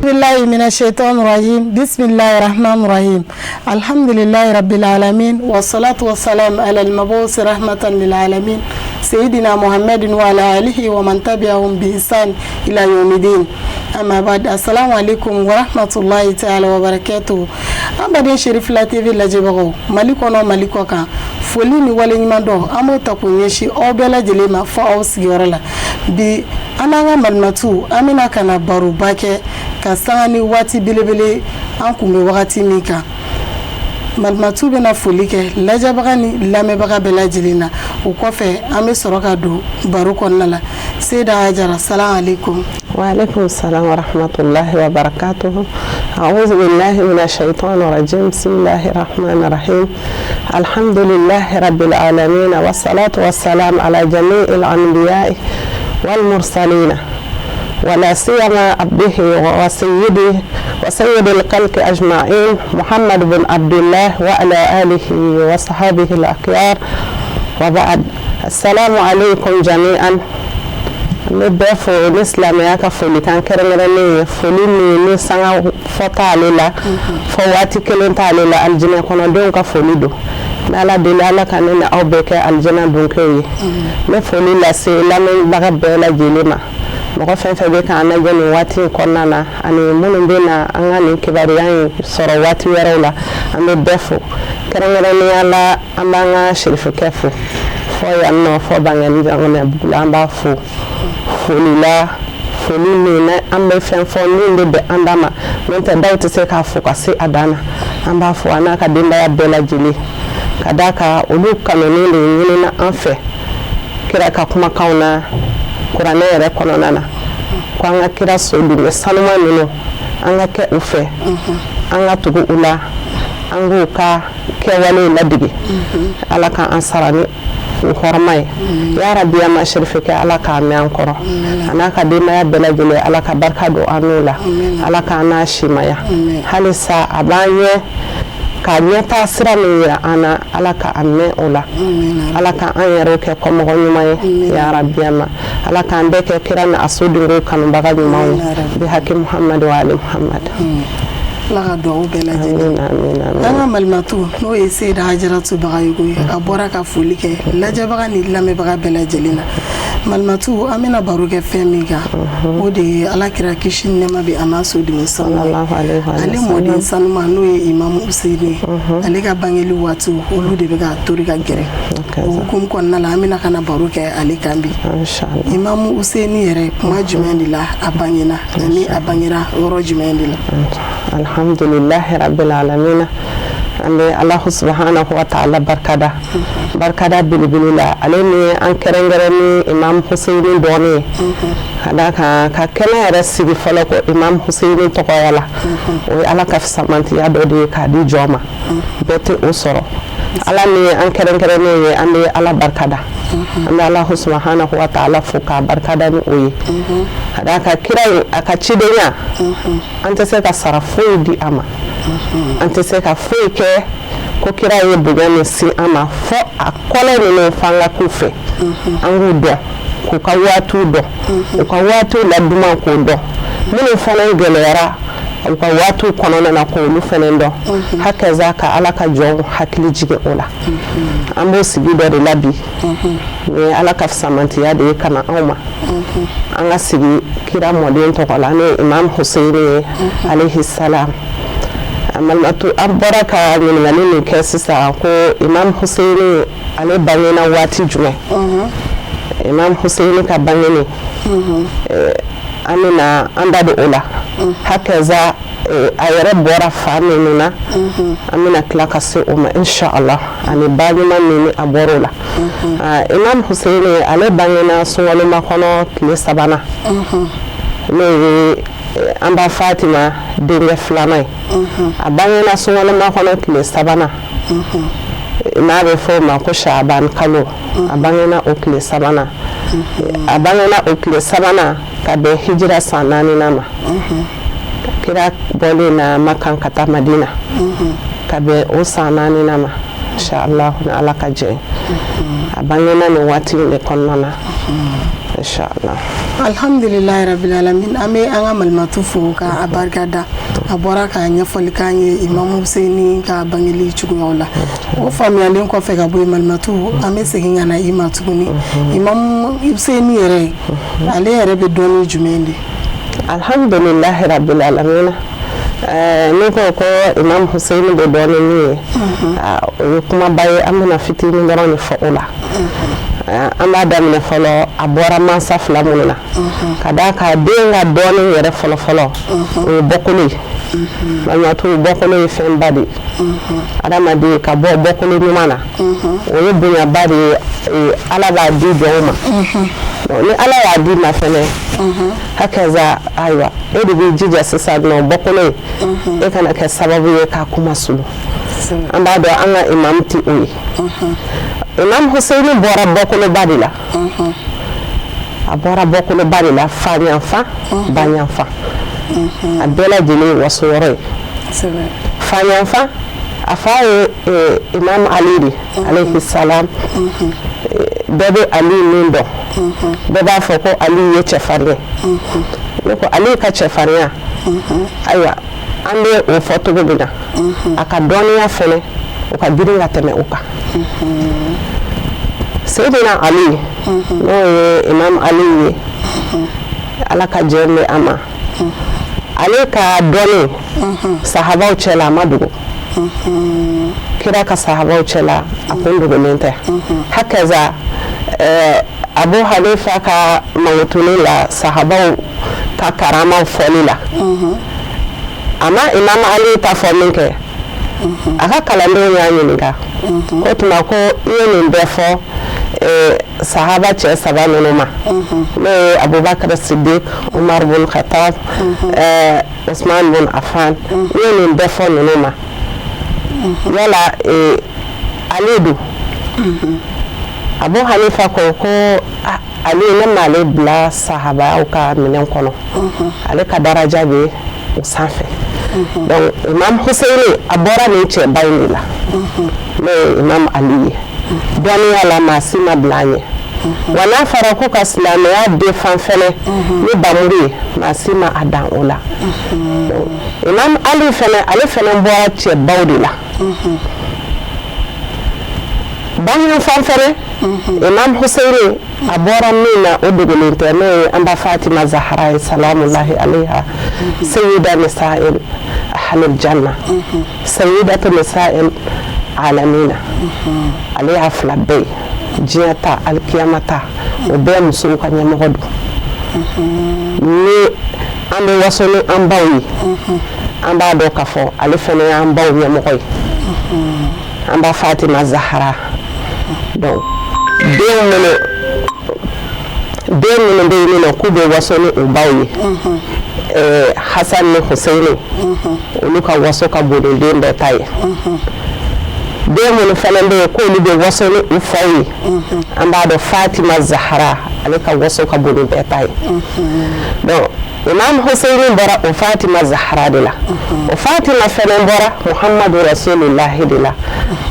Billahi mina shaitan rajim. Bismillahir rahmanir rahim. Alhamdulillahi rabbil alamin wassalatu wassalam ala al-mab'us rahmatan lil alamin sayyidina Muhammadin wa ala alihi wa man tabi'ahum bi ihsan ila yawmiddin. Amma ba'd. Assalamu alaikum wa rahmatullahi ta'ala wa barakatuh. An baden Cherifla TV lajɛbagaw, Mali kɔnɔ, Mali kɔ kan, foli ni waleɲuman dɔn an b'o ta k'o ɲɛsin aw bɛɛ lajɛlen ma fɔ aw sigiyɔrɔ la. Bi an n'an ka malimatu, an bɛna ka na baroba kɛ ka sanga ni waati belebele an kun bɛ wagati min kan. Malimatu bɛna foli kɛ lajɛbaga ni lamɛnbaga bɛɛ lajɛlen na. O kɔfɛ, an bɛ sɔrɔ ka don baro kɔnɔna la. Seyida Hajara, salam aleykum. وعليكم السلام ورحمة الله وبركاته. أعوذ بالله من الشيطان الرجيم. بسم الله الرحمن الرحيم. الحمد لله رب العالمين والصلاة والسلام على جميع الأنبياء والمرسلين ولا سيما عبده وسيده وسيد الخلق أجمعين محمد بن عبد الله وعلى آله وصحابه الأخيار وبعد. السلام عليكم جميعا. N bɛ bɛɛ fo ni silamɛya ka folikan kɛrɛnkɛrɛnnen ye, foli min ni sanga fɔ t'ale la, fɔ waati kelen t'ale la. Alijinɛ kɔnɔdenw ka foli don. N bɛ Ala deli, Ala ka ne ni aw bɛɛ kɛ alijinɛ donkɛw ye. N bɛ foli lase lamɛnbaga bɛɛ lajɛlen ma, mɔgɔ fɛn fɛn bɛ k'an lajɛ nin waati in kɔnɔna na ani minnu bɛ na an ka nin kibaruya in sɔrɔ waati wɛrɛw la. An bɛ bɛɛ fo, kɛrɛnkɛrɛnnenya la an b'an ka sirifukɛ fo fɔ yan nɔ, fɔ Bangani bugu la. An b'a fo foli la, foli min na an bɛ fɛn fɔ min bɛ bɛn an da ma, n'o tɛ daw tɛ se k'a fo ka se a dan na. An b'a fo a n'a ka denbaya bɛɛ lajɛlen, ka d'a kan olu kanunen de ɲinina an fɛ kira ka kumakanw na, kuranɛ yɛrɛ kɔnɔna na, ko an ka kira sodenw sanuma ninnu, an ka kɛ u fɛ, an ka tugu u la, an k'u ka kɛwalew ladege. Ala ka an sara ni u hɔrɔma ye ya rabi. An ma sherifekɛ, Ala k'a mɛn an kɔrɔ, a n'a ka denbaya bɛɛ lajɛlen. Ala ka barika don an n'u la, Ala k'an n'a simaya halisa. A b'an ɲɛ ka ɲɛtaa sira min yira an na, Ala ka a mɛn o la. Ala ka an yɛrɛw kɛ kɔmɔgɔ ɲuman ye ya rabi. Ma Ala k'an bɛɛ kɛ kira ni a sodenw kanubaga ɲumanw ye bi haki Muhamadu wa ali Muhamadu. Ala ka dugawu bɛɛ lajɛlen. An ka malimatu, n'o ye Seyida Hajaratu Bagayogo ye, a bɔra ka foli kɛ lajɛbaga ni lamɛnbaga bɛɛ lajɛlen na. Malimatu, an bɛna baro kɛ fɛn min kan, o de ye Ala kira, kisi ni nɛɛma bɛ a n'a sodenw sanu, ale mɔden sanuma, n'o ye Imamu Useyini ye, ale ka bangeli waati, olu de bɛ ka tori ka gɛrɛ. O hukumu kɔnɔna la, an bɛna ka na baro kɛ ale kan bi. Imamu Useyini yɛrɛ, kuma jumɛn de la a bangena, ani a bangera yɔrɔ jumɛn de la? Alhamdulilahi rabbil alamina. An bɛ Alahu subahanahu wa ta'ala barikada, barikada belebele la, ale ni an kɛrɛnkɛrɛn ni Imam Huseyini dɔɔnin ye, ka d'a kan ka kɛnɛ yɛrɛ sigi fɔlɔ ko Imam Huseyini tɔgɔya la, o ye Ala ka fisamantiya dɔ de ye k'a di jɔn ma, bɛɛ tɛ o sɔrɔ. Ala ni an kɛrɛnkɛrɛnnen ye, an bɛ Ala barikada, an bɛ Alahu subahanahu wa ta'ala fo k'a barikada ni o ye, ka d'a kan kira in, a ka cidenya, an tɛ se ka sara foyi di a ma, an tɛ se ka foyi kɛ ko kira ye bonya min se an ma fɔ a kɔlɛ ninnu, f'an ka k'u fɛ, an k'u dɔn, k'u ka waatiw dɔn, u ka waatiw la duman k'o dɔn, minnu fana gɛlɛyara u ka waatiw kɔnɔna na, k'olu fana dɔn, hakaza ka Ala ka jɔnw hakili jigin o la. An b'o sigi dɔ de la bi. Nin ye Ala ka fisamantiya de ye ka na anw ma, an ka sigi kira mɔden tɔgɔ la, n'o ye Imam Huseyini ye alayhi salam. Malimatu, an bɔra ka ɲininkali min kɛ sisan ko Imam Huseyini, ale bangena waati jumɛn? Imam Huseyini ka bangeni, an bɛna an da don o la, hakaza a yɛrɛ bɔra fa minnu na, an bɛna tila ka se o ma inshallah, ani ba ɲuman min ni a bɔra o la. Imam Huseyini, ale bangena sunkalo kɔnɔ tile sabanan, n'o ye an ba Fatima denkɛ filanan ye. A bangena sunkalo kɔnɔ tile sabanan, n'a bɛ fɔ o ma ko Shaban kalo. A bangena o tile sabanan, a bangena o tile sabanan ka bɛn hijira san naaninan ma, kira bɔlen na Makan ka taa Madina, ka bɛn o san naaninan ma inshallah, ni Ala ka jɛ. A bangena nin waati in de kɔnɔna na. Inshallah. Alhamdulilayi rabbil alamin. An bɛ an ka malimatu fo ka a barika da. A bɔra ka ɲɛfɔli k'an ye Imamu Huseyini ka bangeli cogoyaw la. O faamuyalen kɔfɛ ka bɔ yen, malimatu, an bɛ segin ka na i ma tuguni. Imamu Huseyini yɛrɛ, ale yɛrɛ bɛ dɔn ni jumɛn de? Alhamdulilahi rabbil alamin. Ne ko ko Imam Hussein bɛ dɔn ni min ye, o ye kumaba ye. An bɛna fitinin dɔrɔn de fɔ o la. An b'a daminɛ fɔlɔ, a bɔra mansa fila minnu na, ka d'a kan den ka dɔɔni yɛrɛ fɔlɔ-fɔlɔ, o ye bɔkolo ye. Malimatu, bɔkolo ye fɛnba de ye. Adamaden ka bɔ bɔkolo ɲuman na, o ye bonyaba de ye. Ala b'a di jɔnw ma. Ni Ala y'a di ma fɛnɛ, hakaza, ayiwa, e de b'i jija sisan nɔ, bɔkolo ye, e kana kɛ sababu ye k'a kuma sulu. An b'a dɔn an ka imam ti o ye. Imam Hussein bɔra bɔkoloba de la. A bɔra bɔkoloba de la, fa ɲanfan, ba ɲanfan, a bɛɛ lajɛlen ye waso yɔrɔ ye. Fa ɲanfan, a fa ye Imam Ali de alayhi salam. Bɛɛ bɛ Ali min dɔn, bɛɛ b'a fɔ ko Ali ye cɛfarin ye. Ne ko Ali ka cɛfarinya, ayiwa, an bɛ o fɔ cogo min na, a ka dɔnniya fɛnɛ, o ka girin ka tɛmɛ o kan. Seydina Ali, n'o ye Imam Ali ye, Ala ka jɛn bɛ a ma, ale ka dɔnni sahabaw cɛla, a ma dogo. Kira ka sahabaw cɛla, a kun dogolen tɛ. Hakaza Abu Hanifa ka mankutuni la, sahabaw ka karamaw fɔli la, a ma Imam Ali ta fɔ min kɛ, a ka kalandenw y'a ɲininka ko tuma ko i ye nin bɛɛ fɔ sahaba cɛ saba ninnu ma, n'o ye Abubakar Siddiq, Umar bin Khattab, Usman bin Affan, i ye nin bɛɛ fɔ ninnu ma, yala Ali dun? Abu Hanifa ko ko Ali, ne m'ale bila sahabaw ka minɛn kɔnɔ, ale ka daraja bɛ o sanfɛ. Donc Imam Hussein, a bɔra nin cɛba in de la, n'o ye Imam Ali ye. Dɔnniya la, maa si ma bila a ɲɛ. Wa n'a fɔra ko ka silamɛya defan fɛnɛ ni bamuru ye, maa si ma a dan o la. Imam Ali fɛnɛ, ale fɛnɛ bɔra cɛbaw de la. Bange fan fɛnɛ, Imam Hussein, a bɔra min na, o dogolen tɛ, n'o ye an ba Fatima Zahara ye, salamullahi alayha, sayyida nisa'il ahlil janna, sayyidatu nisa'il alamina. Ale y'a fila bɛɛ ye, diɲɛ ta, alikiyama ta, o bɛɛ musow ka ɲɛmɔgɔ don. Ni an bɛ waso ni an baw ye, an b'a dɔn k'a fɔ ale fɛnɛ y'an baw ɲɛmɔgɔ ye, an ba Fatima Zahara. Donc den minnu bɛ yen nɔ k'u bɛ waso ni u baw ye, Hasan ni Hussein, olu ka waso ka bon ni den bɛɛ ta ye. Den minnu fana bɛ yen k'olu bɛ waso ni u faw ye, an b'a dɔn Fatima Zahara, ale ka waso ka bon ni bɛɛ ta ye. Donc Imam Hussein bɔra o Fatima Zahara de la. O Fatima fɛnɛ bɔra Muhammadu Rasulillahi de la.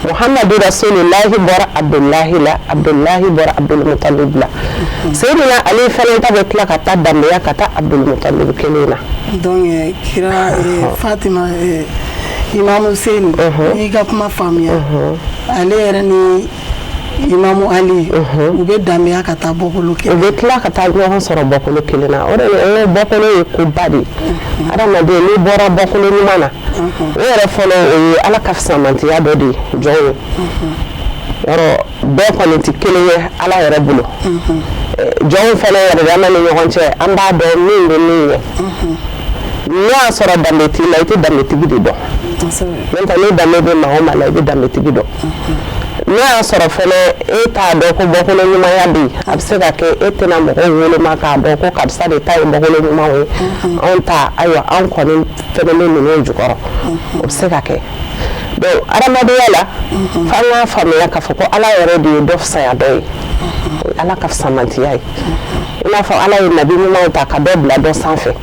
Muhammadu Rasulillahi bɔra Abdullahi la, Abdullahi bɔra Abdulmutalib la. Seydina Ali fɛnɛ ta bɛ tila ka taa danbeya ka taa Abdulmutalib kelen na. Donc kira Fatima, Imam Hussein, n'i ka kuma faamuya, ale yɛrɛ ni Imamu Ali, u bɛ danbeya ka taa bɔkolo U kelen. bɛ tila ka taa ɲɔgɔn sɔrɔ bɔkolo kelen na. O de la n ko bɔkolo ye koba de ye. Adamaden, n'i bɔra bɔkolo ɲuman na, o yɛrɛ fɔlɔ, o ye Ala ka fisamantiya dɔ de ye jɔn ye. Yɔrɔ bɛɛ kɔni tɛ kelen ye Ala yɛrɛ bolo. Jɔnw fɛnɛ yɛrɛ dama ni ɲɔgɔn cɛ, an b'a dɔn min bɛ min ɲɛ. N'o y'a sɔrɔ danbe t'i la, i tɛ danbetigi de dɔn. N'o tɛ, ni danbe bɛ maa o maa la, i bɛ danbetigi dɔn. N'o y'a sɔrɔ fɛnɛ e t'a dɔn ko bɔkolo ɲumanya bɛ yen, a bɛ se ka kɛ e tɛna mɔgɔw woloma k'a dɔn ko karisa de ta ye bɔkolo ɲumanw ye, anw ta, ayiwa, anw kɔni fɛnɛ bɛ ninnu jukɔrɔ, o bɛ se ka kɛ. Donc adamadenya la, f'an k'a faamuya k'a fɔ ko Ala yɛrɛ de ye dɔ fisaya dɔ ye. O ye Ala ka fisamantiya ye. I n'a fɔ Ala ye nabi ɲumanw ta ka dɔ bila dɔ sanfɛ,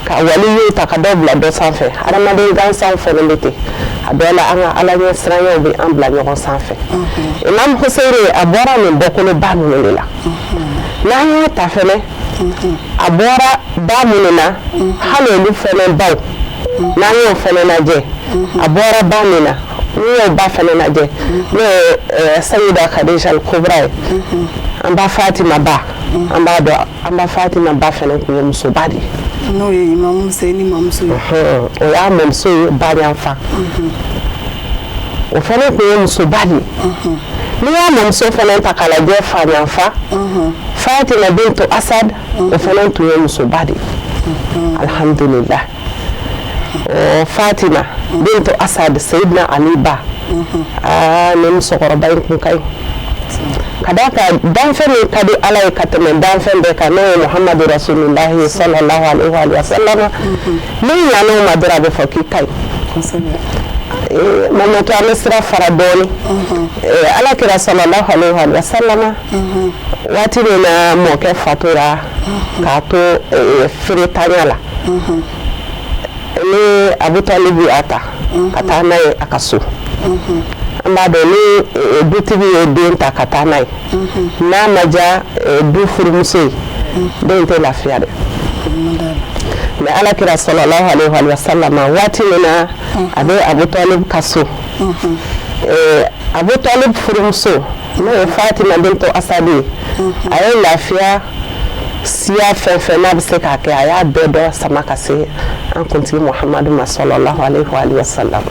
ka waliw ta ka dɔ bila dɔ sanfɛ, adamaden gansanw fɛnɛ bɛ ten. A dɔ la, an ka Ala ɲɛ siranyaw bɛ an bila ɲɔgɔn sanfɛ. Imam Hussein, a bɔra nin bɔkoloba ninnu de la. N'an y'a ta fɛnɛ, a bɔra ba minnu na, hali olu fɛnɛ baw, n'an y'o fɛnɛ lajɛ, a bɔra ba min na, n'i y'o ba fɛnɛ lajɛ, n'o ye Sayida Khadija al-Kubra ye, an ba Fatima ba, an b'a dɔn an ba Fatima ba fɛnɛ tun ye musoba de ye. N'o ye Imamu Huseyini mamuso ye. O y'a mamuso ye ba yanfan. O fɛnɛ tun ye musoba de ye. N'i y'a mamuso fɛnɛ ta k'a lajɛ fa yanfan, Fatima bintu Asad, o fɛnɛ tun ye musoba de ye. Alhamdulillah. O Fatima bintu Asad, Seyidina Ali ba, aa, nin musokɔrɔba in kun ka ɲi. Ka d'a kan danfɛn min ka di Ala ye ka tɛmɛ danfɛn bɛɛ kan, n'o ye Muhamadu Rasulullahi sallallahu alaihi wa sallam, n'i ɲan'o ma dɔrɔn, a bɛ fɔ k'i ka ɲi. Mamatu, an bɛ sira fara dɔɔni. Ala kira sallallahu alaihi wa sallam, waati min na mɔkɛ fatura k'a to feretanya la, ni Abu Talib y'a ta ka taa n'a ye a ka so, an b'a dɔn ni dutigi ye den ta ka taa n'a ye, n'a ma diya du furumuso ye, den tɛ lafiya dɛ. Mais Ala kira sallallahu alaihi wa sallam, waati min na a bɛ Abu Talib ka so, Abu Talib furumuso, n'o ye Fatima bintu Asadi ye, a ye lafiya siya fɛn fɛn n'a bɛ se k'a kɛ, a y'a bɛɛ dɔ sama ka se an kuntigi Muhamadu ma sallallahu alaihi wa sallam.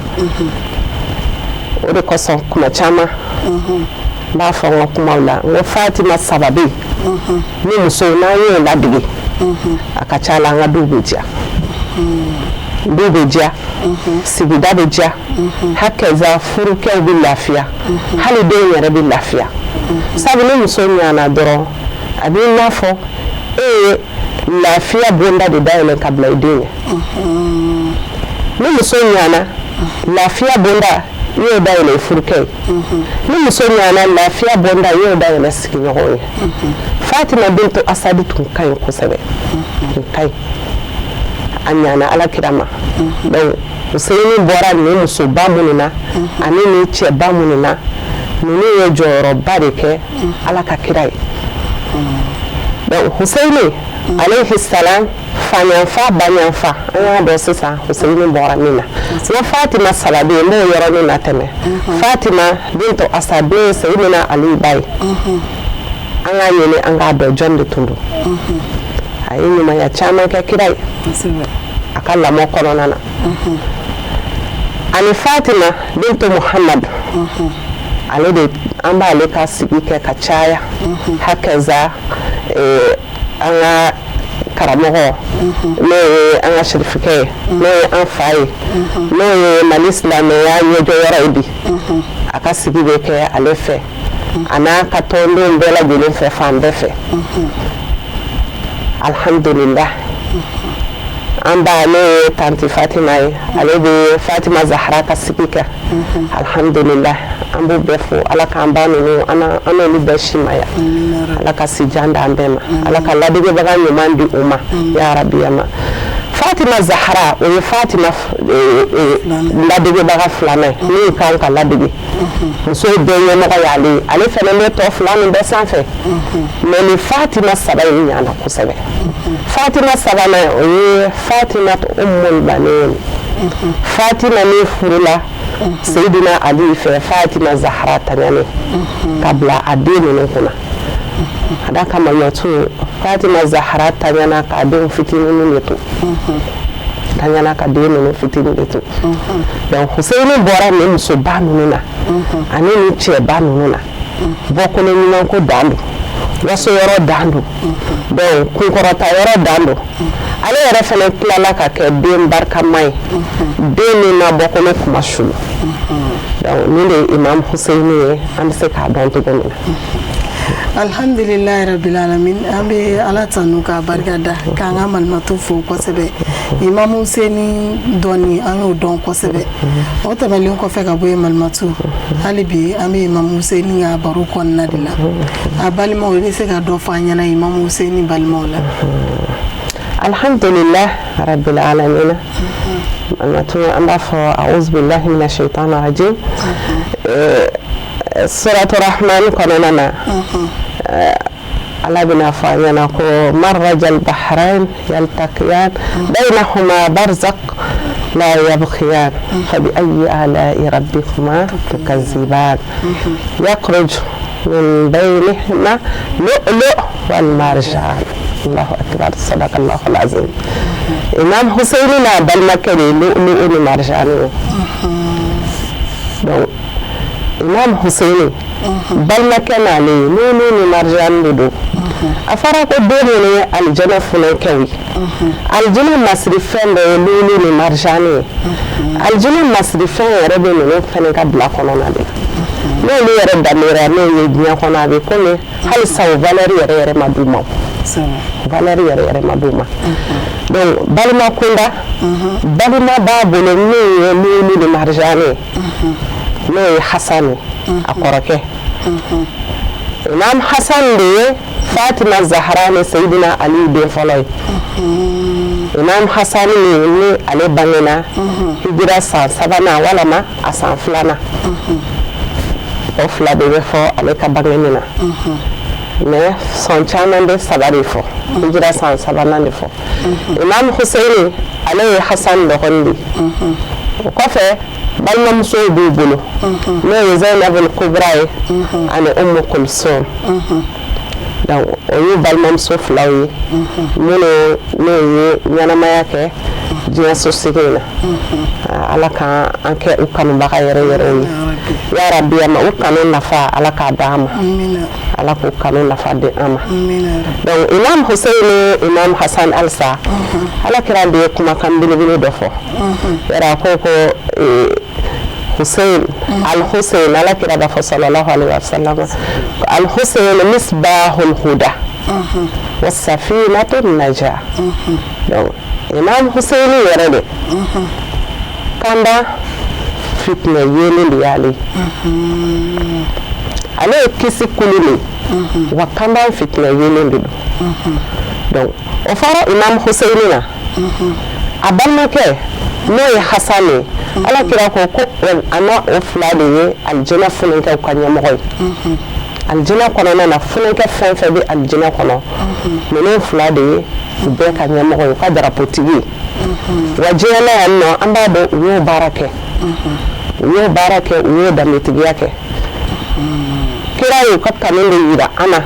O de kosɔn kuma caman n b'a fɔ n ka kumaw la, n ko Fatima saba bɛ yen, ni musow n'an y'o ladege, a ka ca la an ka duw bɛ diya, du bɛ diya, sigida bɛ diya, hakɛza furukɛw bɛ lafiya, hali denw yɛrɛ bɛ lafiya. Sabu ni muso ɲana dɔrɔn, a b'i n'a fɔ e ye lafiya bonda de dayɛlɛ ka bila i den ɲɛ. Ni muso ɲana, lafiya bonda i y'o dayɛlɛ i furukɛ ye. Ni muso ɲana, lafiya bonda i y'o dayɛlɛ sigiɲɔgɔnw ye. Fatima bintu Asadi tun ka ɲi kosɛbɛ, tun ka ɲi, a ɲana Ala kira ma. Donc Huseyini bɔra nin musoba minnu na ani nin cɛba minnu na, ninnu ye jɔyɔrɔba de kɛ Ala ka kira ye. Donc Huseyini alayhi salam, fa ɲanfa ba ɲanfa, an y'a dɔn sisan Huseyini bɔra min na. N ko Fatima saba bɛ yen, n b'o yɔrɔnin latɛmɛ. Fatima bintu Asad, n'o ye Seyidina Ali ba ye, an k'a ɲini an k'a dɔn jɔn de tun don. A ye ɲumanya caman kɛ kira ye a ka lamɔ kɔnɔna na. Ani Fatima bintu Muhammad, ale de an b'ale ka sigi kɛ ka caya hakɛza. An ka karamɔgɔ, n'o ye an ka sirifikɛ ye, n'o ye an fa ye, n'o ye Mali silamɛya ɲɛjɔyɔrɔ ye bi, a ka sigi bɛ kɛ ale fɛ, a n'a ka tɔndenw bɛɛ lajɛlen fɛ, fan bɛɛ fɛ. Alhamdulillah, an ba, n'o ye tanti Fatima ye, ale bɛ Fatima Zahara ka sigi kɛ. Alhamdulillah, an b'u bɛɛ fo. Ala k'an ba ninnu, an n'olu bɛɛ simaya, Ala ka si jan d'an bɛɛ ma, Ala ka ladegebaga ɲuman di u ma, ya rabi. Ma Fatima Zahara, o ye Fatima ladegebaga filanan ye min kan ka ladege. Musow bɛɛ ɲɛmɔgɔ y'ale ye, ale fana bɛ tɔ fila min bɛɛ sanfɛ. Mais ni Fatima saba in ɲana kosɛbɛ. Fatima sabanan, o ye Fatima Ummul Banin, Fatima min furula Seyidina Ali fɛ, Fatima Zahara taɲani ka bila a den ninnu kunna. A da kama matu, Fatima Zahara taɲana k'a denw fitinin de to, taɲana ka den ninnu fitinin de to. Donc Huseyini bɔra nin musoba ninnu na ani nin cɛba ninnu na. Bɔkolo ɲuman ko dan don, waso yɔrɔ dan don, donc kunkɔrɔta yɔrɔ dan don. Ale yɛrɛ fana tilala ka kɛ den barikama ye, den min ma bɔkolo kuma sulu. Donc nin de ye Imam Huseyini ye, an bɛ se k'a dɔn cogo min na. Alhamdulilayi rabil alamin, an bɛ Ala tanu k'a barika da, k'an ka malimatu fo kosɛbɛ. Imamu Huseyini dɔnni, an y'o dɔn kosɛbɛ. O tɛmɛnen kɔfɛ ka bɔ yen, malimatu, hali bi an bɛ Imamu Huseyini ka baro kɔnɔna de la. A balimaw, i bɛ se ka dɔ fɔ an ɲɛna Imamu Huseyini balimaw la? Alhamdulillah rabbil alamin. Malimatu, an b'a fɔ a'udhu billahi minash shaitani rajim. Suratu Rahman kɔnɔna na, Ala bɛna fɔ an ɲɛna ko marajal bahrain yaltaqiyan baynahuma barzak la yabghiyan fa bi ayyi ala'i rabbikuma tukaziban yakhruj min baynihima lu'lu' wal marjan. Allahu akbar, sadaqallahu alazim. Imam Hussein n'a balimakɛ de ye lu'lu'u ni marjan ye. Donc Imam Hussein balimakɛ n'ale ye lu'lu'u ni marjan de don. A fɔra ko don minnu ye alijana funankɛw ye, alijana masirifɛn dɔ ye lu'lu'u ni marjan ye. Alijana masirifɛn yɛrɛ bɛ ninnu fana ka bila kɔnɔna de la. N'olu yɛrɛ danbera n'o ye diɲɛ kɔnɔ, a bɛ komi halisa o valeur yɛrɛ yɛrɛ ma d'u ma, valeur yɛrɛ yɛrɛ ma d'u ma. Donc balima kunda, balima b'a bolo min ye lu'lu'u ni marjan ye, n'o ye Hasan ye, a kɔrɔkɛ Imam Hasan de ye Fatima Zahra ni Seydina Ali den fɔlɔ ye. Imam Hasan min ni ale bangena hijira san sabanan walama a san filanan, o fila de bɛ fɔ ale ka bangeni na, mais sɔn caman bɛ saba de fɔ, hijira san sabanan de fɔ. Imam Hussein, ale ye Hasan dɔgɔnin de ye. O kɔfɛ, balimamusow b'u bolo, n'o ye Zainabul Kubra ye ani Umu Kulsum. Donc o y'u balimamuso filaw ye minnu n'o ye ɲɛnamaya kɛ diɲɛ sosigi in na. Ala ka an kɛ u kanubaga yɛrɛ yɛrɛ ye, ya Rabbi. A ma u kanu nafa, Ala k'a d'an ma, Ala k'u kanu nafa di an ma. Donc Imam Hussein ni Imam Hassan, alisa Ala kira de ye kumakan belebele dɔ fɔ yɛrɛ. A ko Hussein, al Hussein, Ala kira b'a fɔ sallallahu alaihi wa sallam: al Hussein misbahul huda wa safinatu naja. Donc Imam Hussein yɛrɛ de kanda fitinɛ yeelen de y'ale ye. Ale ye kisi kulu de wa kanda fitinɛ yeelen de don. Donc o fɔra Imam Hussein na, a balimakɛ n'o ye Hasan ye, Ala kira ko a n'a o fila de ye alijana funankɛw ka ɲɛmɔgɔ ye. Alijana kɔnɔna na, funankɛ fɛn fɛn bɛ alijana kɔnɔ, ninnu fila de ye u bɛɛ ka ɲɛmɔgɔ ye, u ka darapotigi ye. Wa diɲɛ na yan nɔ, an b'a dɔn u y'o baara kɛ, u y'o baara kɛ, u y'o danbetigiya kɛ. Kira y'u ka kanu de yira an na,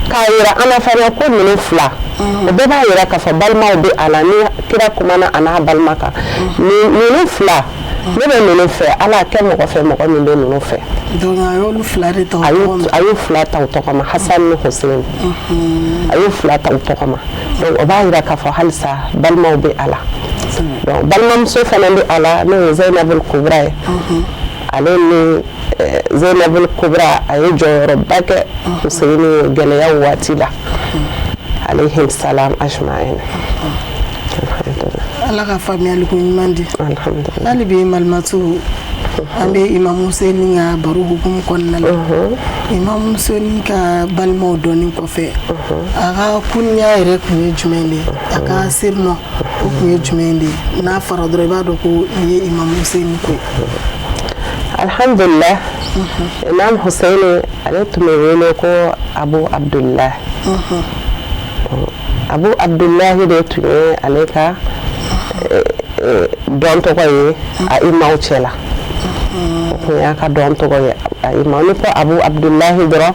k'a yira an na fana ko ninnu fila, o bɛɛ b'a yira k'a fɔ balimaw bɛ a la. Ni kira kumana a n'a balima kan, ninnu fila, ne bɛ ninnu fɛ, Ala kɛ mɔgɔ fɛ mɔgɔ min bɛ ninnu fɛ. Donc a y'olu fila de ta. A y'u fila ta u tɔgɔ ma, Hasan ni Hussein, a y'u fila ta u tɔgɔ ma. Donc o b'a yira k'a fɔ halisa balimaw bɛ a la. Donc balimamuso fana bɛ a la, n'o ye Zainabul Kubra ye. Ale ni Zainabul Kubra, a ye jɔyɔrɔba kɛ Hussein ye gɛlɛyaw waati la, alayhim salam ajma'in. Ala ka faamuyali ko ɲuman di. Alhamdulillah. Hali bi, malimatu, an bɛ Imam Hussein ka baro hukumu kɔnɔna la. Imam Hussein ka balimaw dɔɔnin kɔfɛ, a ka kunya yɛrɛ tun ye jumɛn de ye? A ka surnom o tun ye jumɛn de ye? N'a fɔra dɔrɔn, i b'a dɔn ko nin ye Imam Hussein ko ye. Alhamdulillah, Imam Hussein, ale tun bɛ wele ko Abu Abdullah. Abu Abdullahi de tun ye ale ka dɔn tɔgɔ ye a imaw cɛ la. O tun y'a ka dɔn tɔgɔ ye a imaw. Ni ko Abu Abdullahi dɔrɔn,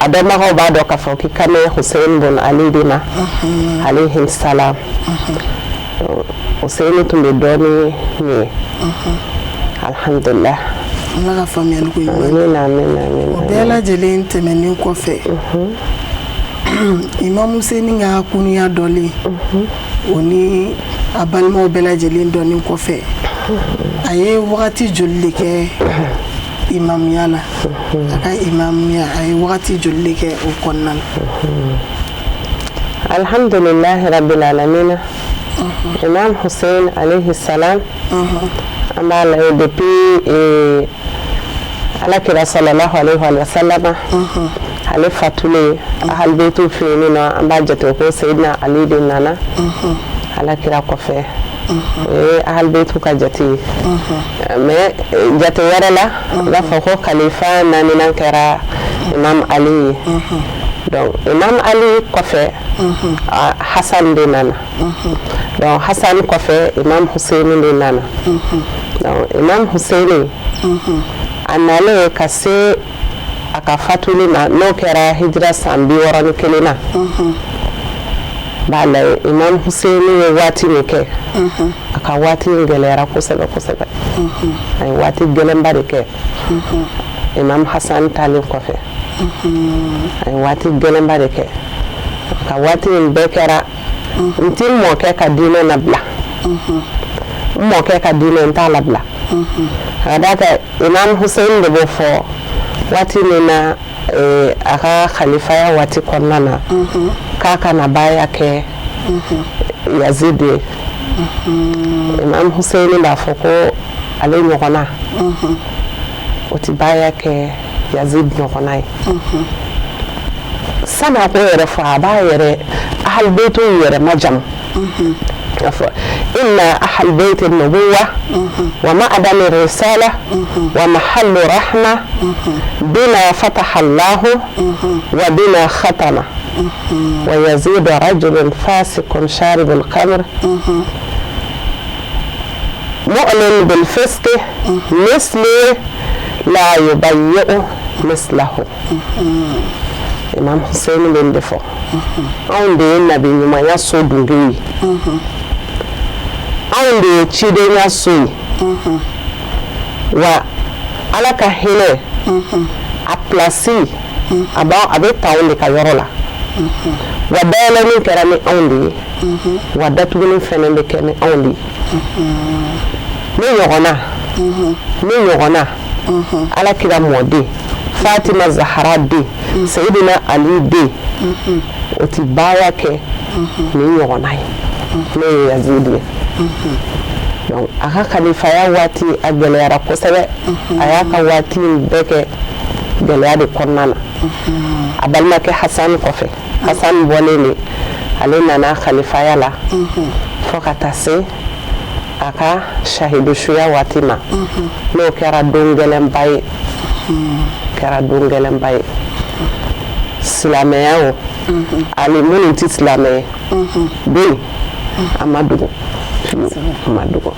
a dɔnbagaw b'a dɔn k'a fɔ k'i kan bɛ Hussein bun Ali de ma, alayhi salam. Hussein tun bɛ dɔn ni nin ye, alhamdulillah. Ala ka faamuyali ko ɲuman. Amina, amina, amina. O bɛɛ lajɛlen tɛmɛnen kɔfɛ, Imam Hussein ka kunuya dɔlen, o ni a balimaw bɛɛ lajɛlen dɔnnen kɔfɛ, a ye wagati joli de kɛ imamuya la? A ka imamuya, a ye wagati joli de kɛ o kɔnɔna la? Alhamdulillah rabbil alamin. Imam Hussein alayhi salam, an b'a lajɛ depuis Ala kira sallallahu alaihi wa sallam ale fatulen, ahalbeytu fɛ yen nɔ, an b'a jate ko Seydina Ali de nana Ala kira kɔfɛ. O ye ahalbeytu ka jate ye, mais jate wɛrɛ la, u b'a fɔ ko khalifa naaninan kɛra Imam Ali ye. Donc Imam Ali kɔfɛ, Hassan de nana. Donc Hassan kɔfɛ, Imam Hussein de nana. Donc Imam Hussein, a nalen ka se a ka fatuli ma, n'o kɛra hijira san 61 na, b'a lajɛ Imam Hussein ye waati min kɛ, a ka waati in gɛlɛyara kosɛbɛ kosɛbɛ. A ye waati gɛlɛnba de kɛ Imam Hassan talen kɔfɛ. A ye waati gɛlɛnba de kɛ. A ka waati in bɛɛ kɛra n ti n mɔkɛ ka diinɛ labila, n mɔkɛ ka diinɛ n t'a labila. Ka d'a kan Imam Hussein de b'o fɔ waati min na, a ka khalifaya waati kɔnɔna na, k'a ka na baya kɛ Yazid ye. Imam Hussein b'a fɔ ko ale ɲɔgɔnna o ti baya kɛ Yazid ɲɔgɔnna ye. Sani a k'o yɛrɛ fɔ, a b'a yɛrɛ Ahlul Bayt yɛrɛ majamu a fɔ: inna ahlul bayt nubuwa wa ma'dani risala wa mahallu rahma bina fataha Allahu wa bina khatama wa yazidu rajulun fasikun sharibul khamr mu'lin bil fisqi misli la yubayyi'u mislahu. Imam Hussein bɛ nin de fɔ: anw de ye nabi ɲumanya so dungew ye, anw de ye cidenya so ye, wa Ala ka hinɛ a pilasi a b'a a bɛ ta anw de ka yɔrɔ la, wa dayɛlɛnni kɛra ni anw de ye, wa datuguni fɛnɛ bɛ kɛ ni anw de ye. Ne ɲɔgɔnna, ne ɲɔgɔnna Ala kira mɔden Fatima Zahara den, Seyidina Ali den, o ti baara kɛ nin ɲɔgɔnna ye, n'o ye Yazidi ye. Donc a ka khalifaya waati a gɛlɛyara kosɛbɛ. A y'a ka waati in bɛɛ kɛ gɛlɛya de kɔnɔna na a balimakɛ Hassan kɔfɛ. Hassan bɔlen de, ale nana khalifaya la fo ka taa se a ka shahidusuya waati ma, n'o kɛra don gɛlɛnba ye, kɛra don gɛlɛnba ye silamɛya o ani minnu tɛ silamɛ ye. Don a ma dogo, a ma dogo.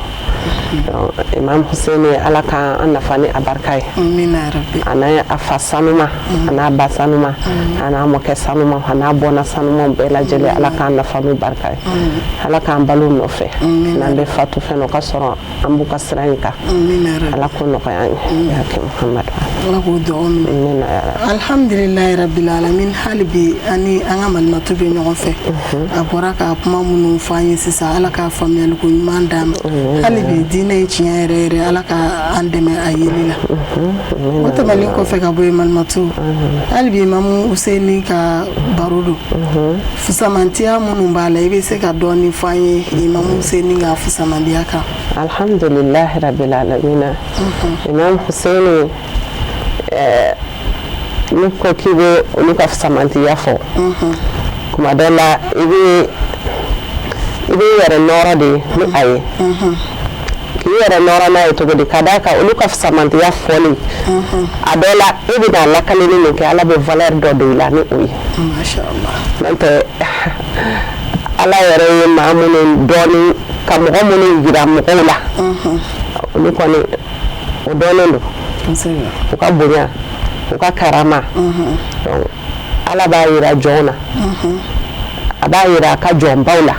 Donc Imam Hussein, Ala ka an nafa ni a barika ye. Amina ya Rabbi. A n'a a fa sanuma, a n'a ba sanuma, a n'a mɔkɛ sanuma, a n'a bɔnna sanumaw bɛɛ lajɛlen, Ala k'an nafa n'u barika ye. Ala k'an balo nɔfɛ, n'an bɛ fatu fɛn o ka sɔrɔ an b'u ka sira in kan. Amina ya Rabbi. Ala k'o nɔgɔya an ye ya kɛ Muhamadu. Ala k'o dugawu minɛ. Amina ya Rabbi. Alhamdulilayi rabbil alamin. Hali bi ani an ka malimatu bɛ ɲɔgɔn fɛ. A bɔra ka kuma minnu fɔ an ye sisan, Ala ka faamuyali ko ɲuman d'an ma. Hali bi diinɛ ye tiɲɛ yɛrɛ yɛrɛ, Ala ka an dɛmɛ a yeli la. O tɛmɛnen kɔfɛ ka bɔ yen, malimatu, hali bi Imamu Useni ka baro don, fusamantiya minnu b'a la, i bɛ se ka dɔɔni fɔ an ye Imamu Useni ka fusamandiya kan? Alhamdulilahi rabbil alamina. Imam Hussein, n'i ko k'i bɛ olu ka fusamantiya fɔ, kuma dɔ la i bɛ i yɛrɛ nɔrɔ de ni a ye, k'i yɛrɛ nɔrɔ n'a ye cogo di? Ka d'a kan olu ka fusamantiya fɔli, a dɔ la e bɛ na lakaleli min kɛ, Ala bɛ valeur dɔ don i la ni o ye. Masha Allah. N'o tɛ, Ala yɛrɛ ye maa minnu dɔɔni ka mɔgɔ minnu jira mɔgɔw la, olu kɔni o dɔnnen don. U ka bonya, u ka karama. Donc Ala b'a yira jɔnw na, a b'a yira a ka jɔnbaw la.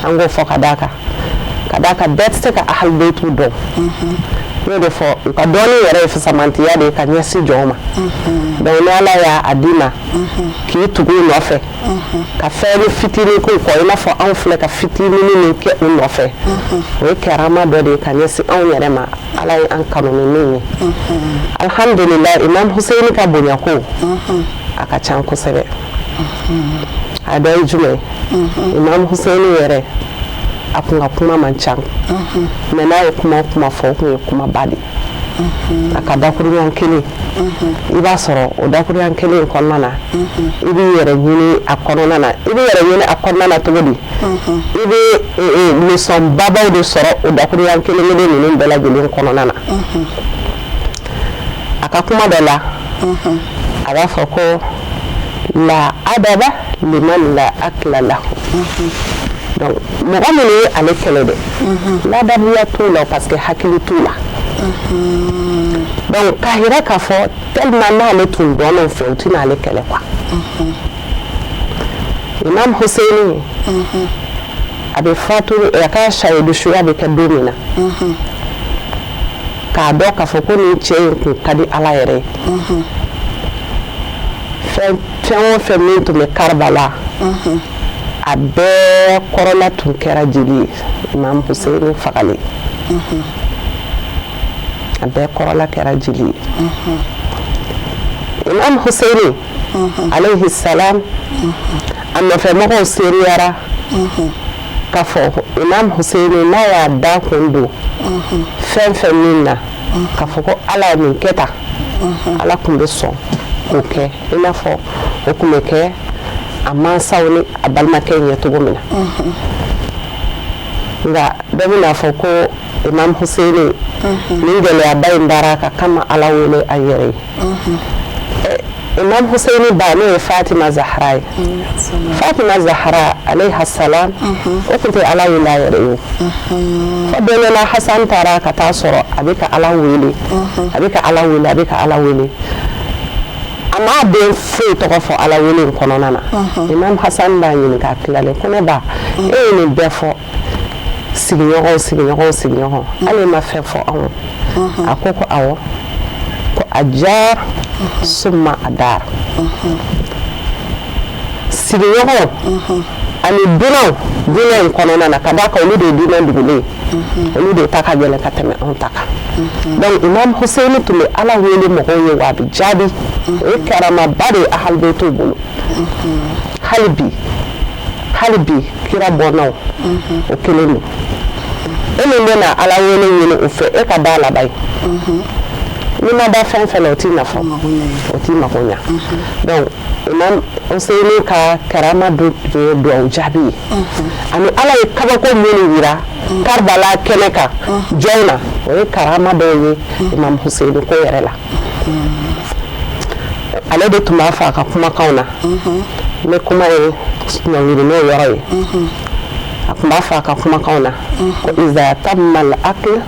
An k'o fɔ ka d'a kan bɛɛ tɛ se ka Ahlul Baytu dɔn. N y'o de fɔ, u ka dɔnni yɛrɛ ye fisamantiya de ye ka ɲɛsin jɔnw ma. Donc ni Ala y'a d'i ma k'i tugu u nɔfɛ, ka fɛn fitinin k'u kɔ, i n'a fɔ anw filɛ ka fitinin min kɛ u nɔfɛ, o ye karama dɔ de ye ka ɲɛsin anw yɛrɛ ma, Ala ye an kanu ni min ye. Alhamdulilayi, Imam Hussein ka bonya ko a ka ca kosɛbɛ. A dɔ ye jumɛn ye? Imam Hussein yɛrɛ, a kun ka kuma man ca, mais n'a ye kuma o kuma fɔ, o kun ye kumaba de ye. A ka dakuruɲan kelen, i b'a sɔrɔ o dakuruɲan kelen in kɔnɔna na, i b'i yɛrɛ ɲini a kɔnɔna na. I b'i yɛrɛ ɲini a kɔnɔna na cogo di? I bɛ leçon babaw de sɔrɔ o dakuruɲan kelen kelen ninnu bɛɛ lajɛlen kɔnɔna na. A ka kuma dɔ la, A b'a fɔ ko la adaba liman la akla lahu. Donc mɔgɔ minnu ye ale kɛlɛ dɛ, ladabuya t'u la parce que hakili t'u la. Donc k'a yira k'a fɔ tellement n'ale tun dɔnn'o fɛ, u tɛna ale kɛlɛ quoi. Imam Hussein a bɛ fatu, a ka sayidusuya bɛ kɛ don min na, k'a dɔn k'a fɔ ko nin cɛ in kun ka di Ala yɛrɛ ye. Fɛn fɛn o fɛn min tun bɛ Karibala, a bɛɛ kɔrɔla tun kɛra jeli ye Imam Hussein fagalen. A bɛɛ kɔrɔla kɛra jeli ye. Imam Hussein alayhi salam, a nɔfɛmɔgɔw seereyara k'a fɔ Imam Hussein n'a y'a da kun don fɛn fɛn min na, k'a fɔ ko Ala ye nin kɛ tan, Ala tun bɛ sɔn k'o kɛ, i n'a fɔ o tun bɛ kɛ a mansaw ni a balimakɛ ɲɛ cogo min na. Nka dɔ bɛna fɔ ko Imam Hussein, nin gɛlɛyaba in dara a kan kama Ala wele a yɛrɛ ye. Imam Hussein ba, n'o ye Fatima Zahra ye, Fatima Zahra alayha salam, o tun tɛ Ala wele a yɛrɛ ye o. Fo don dɔ la, Hasan taara ka taa sɔrɔ a bɛ ka Ala wele, a bɛ ka Ala wele, a bɛ ka Ala wele. A m'a den foyi tɔgɔ fɔ Ala wele in kɔnɔna na. Imam Hasan b'a ɲininka a tilalen ko ne ba, e ye nin bɛɛ fɔ sigiɲɔgɔn, sigiɲɔgɔn, sigiɲɔgɔn, hali ma fɛn fɔ anw. A ko ko awɔ, ko ajar summa adar. Sigiɲɔgɔnw ani dunanw, diinɛ in kɔnɔna na, ka d'a kan olu de ye diinɛ dugulen ye, olu de ta ka gɛlɛn ka tɛmɛ anw ta kan. Donc Imam Hussein tun bɛ Ala wele mɔgɔw ye wa a bɛ jaabi. O ye karamaba de ye ahalibetiw bolo. Hali bi, hali bi, kira bɔnnaw o kelen don. E min bɛ na Ala wele ɲini o fɛ, e ka da laban ye. N'i ma da fɛn fɛn na, o t'i nafa, o t'i mago ɲa. Donc Imam Hussein ka karama dɔ tun ye duwawu jaabi ye, ani Ala ye kabako minnu yira Karbala kɛnɛ kan jɔn na, o ye karama dɔw ye Imam Hussein ko yɛrɛ la. Ale de tun b'a fɔ a ka kumakanw na, n bɛ kuma ye ɲɔngiri n'o yɔrɔ ye, a tun b'a fɔ a ka kumakanw na ko iza tamma al aql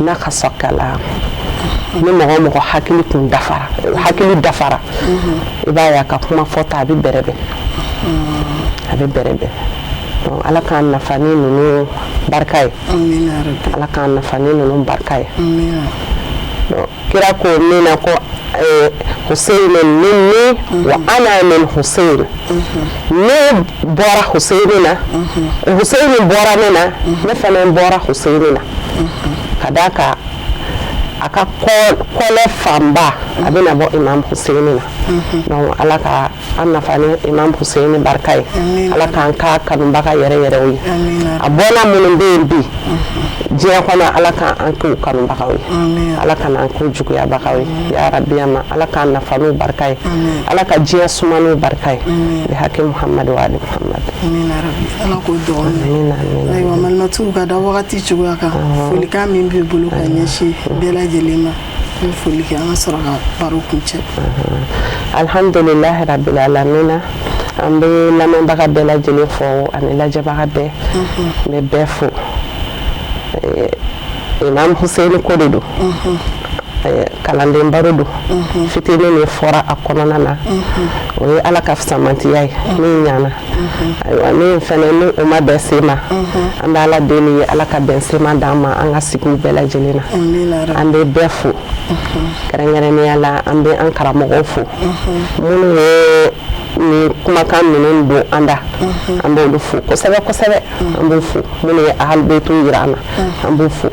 naqasa kalam. Ni mɔgɔ o mɔgɔ hakili kun dafara, hakili dafara, i b'a ye a ka kuma fɔta a bɛ bɛrɛbɛn, a bɛ bɛrɛbɛn. Donc Ala k'an nafa ni ninnu barika ye. Ala k'an nafa ni ninnu barika ye. Donc kira ko min na ko Hussein minni wa ana min Hussein, ne bɔra Hussein na, Hussein bɔra ne na, ne fana bɔra Hussein na. Ka d'a kan a ka kɔlɛ fanba a bɛna bɔ Imam Hussein na. Donc Ala ka an nafa ni Imam Hussein barika ye. Ala k'an ka kanubaga yɛrɛ yɛrɛw ye. A bɔnna minnu bɛ yen bi diɲɛ kɔnɔ, Ala k'an k'u kanubagaw ye, Ala ka n'an k'u juguyabagaw ye. Ya rabi ma, Ala k'an nafa n'u barika ye, Ala ka diɲɛ suma n'u barika ye, bi haki Muhammad wa ali Muhammad. Ala k'o dɔgɔnin. Ayiwa, malimatuw, ka da wagati cogoya kan, folikan min b'i bolo ka ɲɛsin bɛɛ lajɛlen ma, n bɛ foli kɛ, an ka sɔrɔ ka baro kuncɛ. Alhamdulilahi rabbil alamina. An bɛ lamɛnbaga bɛɛ lajɛlen fo ani lajɛbaga bɛɛ. N bɛ bɛɛ fo. Imam Hussein ko de don, kalanden baro don, fitinin min fɔra a kɔnɔna na, o ye Ala ka fisamantiya ye min ɲana. Ayiwa, min fɛnɛ ni o ma bɛn sen ma, an bɛ Ala deli ye, Ala ka bɛn sema d'an ma an ka sigiw bɛɛ lajɛlen na. An bɛ bɛɛ fo, kɛrɛnkɛrɛnnenya la an bɛ an karamɔgɔw fo, minnu ye ni kumakan ninnu don an da, an b'olu fo kosɛbɛ kosɛbɛ. An b'u fo, minnu ye ahalibetiw yira an na, an b'u fo.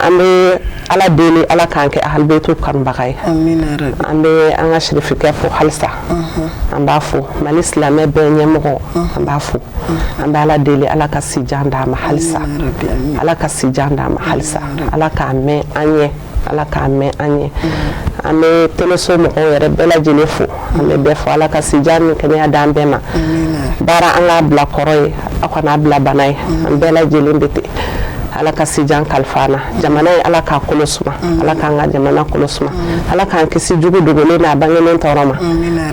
An bɛ Ala deli, Ala k'an kɛ ahalibetiw kanubaga ye. An bɛ an ka sirifikɛ fo halisa, an b'a fo, Mali silamɛ bɛɛ ɲɛmɔgɔ, an b'a fo. An bɛ Ala deli, Ala ka sijan d'a ma halisa, Ala ka sijan d'a ma halisa, Ala k'a mɛn an ɲɛ, Ala k'a mɛn an ɲɛ. An bɛ teleso mɔgɔw yɛrɛ bɛɛ lajɛlen fo, an bɛ bɛɛ fo. Ala ka sijan ni kɛnɛya d'an bɛɛ ma. Baara, an k'a bila kɔrɔ ye, aw kana bila bana ye. An bɛɛ lajɛlen bɛ ten. Ala ka sijan kalifa an na. Jamana ye, Ala k'a kolo suma. Ala k'an ka jamana kolo suma. Ala k'an kisi jugu dogolen n'a bangenen tɔɔrɔ ma.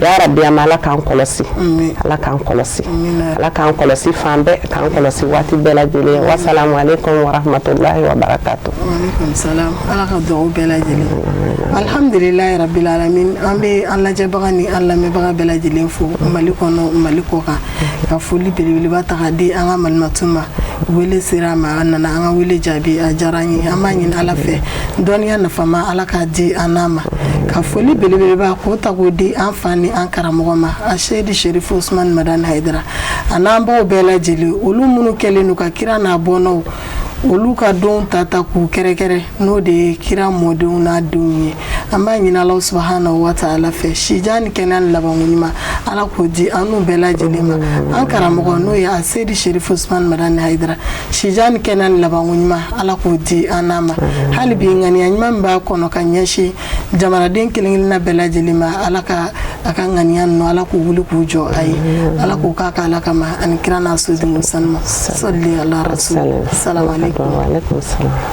Ya Rabbi, ama Ala k'an kɔlɔsi. Ala k'an kɔlɔsi. Ala k'an kɔlɔsi fan bɛɛ, k'an kɔlɔsi waati bɛɛ lajɛlen. Wasalamu aleykum wa rahmatulahi wa barakatu. Waaleykum salam. Ala ka dugawu bɛɛ lajɛlen. Alhamdulilayi rabbil alamin. An bɛ an lajɛbaga ni an lamɛnbaga bɛɛ lajɛlen fo Mali kɔnɔ, Mali kɔ kan, ka foli belebeleba ta ka di an ka malimatu ma. Wele sera a ma, a nana an ka wele jaabi, a diyara an ye. An b'a ɲini Ala fɛ, dɔnniya nafama, Ala k'a di an n'a ma. Ka foli belebeleba k'o ta k'o di an fa ni an karamɔgɔ ma, a Seyidi Serifu Usumani Madani Hayidara, a n'an baw bɛɛ lajɛlen, olu minnu kɛlen don ka kira n'a bɔnnaw olu ka don ta ta k'u kɛrɛkɛrɛ, n'o de ye kira mɔdenw n'a denw ye. An b'a ɲini Ala subahana wa taala fɛ, sijan ni kɛnɛya ni labanko ɲuman, Ala k'o di an n'u bɛɛ lajɛlen ma. An karamɔgɔ, n'o ye a Seyidi Serifu Usumani Madani Hayidara, sijan ni kɛnɛya ni labanko ɲuman, Ala k'o di an n'a ma. Hali bi, ŋaniya ɲuman min b'a kɔnɔ ka ɲɛsin jamanaden kelen kelenna bɛɛ lajɛlen ma, Ala ka a ka ŋaniya ninnu, Ala k'u wuli k'u jɔ a ye. Ala k'u k'a kɛ Ala kama ani kira n'a sodenw sanuma. Sɔli ala rasul. Salamu aleykum. Wa aleykum salam.